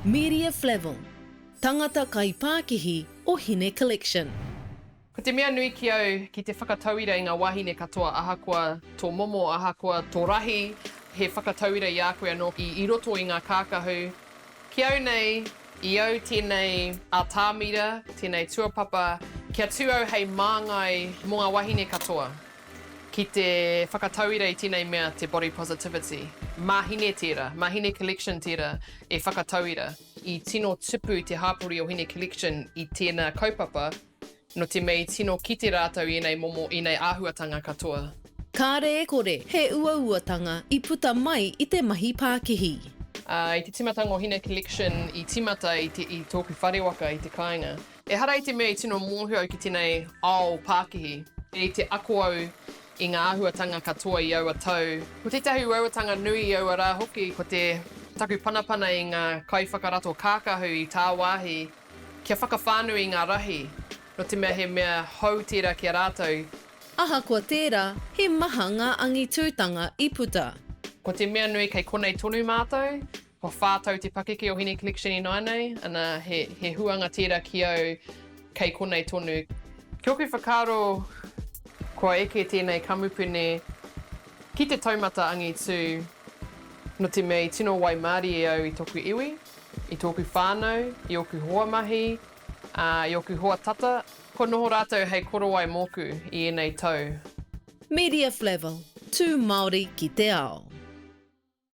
Miria Flavell, tangata kaipākihi o Hine Collection. Ko te mea nui ki au, ki te whakatauira i ngā wāhine katoa ahakoa tō momo, ahakoa tō rahi, he whakatauira i a koe anō i roto i ngā kākahu. Ki au nei, i au tēnei atamira, tēnei tuapapa, kia tū au hei māngai mō ngā wāhine katoa, ki te whakatauira i tēnei mea te body positivity. Mā Hine tērā, mā Hine Collection tērā e whakatauira. I tino tupu te hāpori o Hine Collection i tēnā kaupapa, No te mea i tino kite rātou i ēnei momo, ēnei āhuatanga katoa. Kāre e kore, he uauatanga i puta mai i te mahi pākihi. Ā, i te tīmatanga o Hine Collection i tīmata i te, i tōku wharewaka i te kāinga. Ehara i te mea i tino mōhio au ki tēnei ao pākihi. I te ako au i ngā āhuatanga katoa i aua tau. Ko tētahi uauatanga nui i aua rā hoki, ko te taku panapana i ngā kaiwhakarato kākahu i tāwāhi, Kia whakawhānui i ngā rahi, nō te mea he mea hou tērā ki a rātou. Ahakoa tērā, he maha ngā angitūtanga i puta. Ko te mea nui kei konei tonu mātou, kua whā tau te pakeke o Hine Collection ināianei, ana, he, he huanga tērā ki au kei konei tonu. Ki ōku whakaaro, kua eke tēnei kamupene ki te taumata angitū, nō te mea i tino waimārie au i toku iwi. I tōku whānau, i ōku hoa mahi, ā, i ōku hoa tata. Kua noho rātou hei korowai mōku i ēnei tau. Media Flavell, tū Māori ki te ao.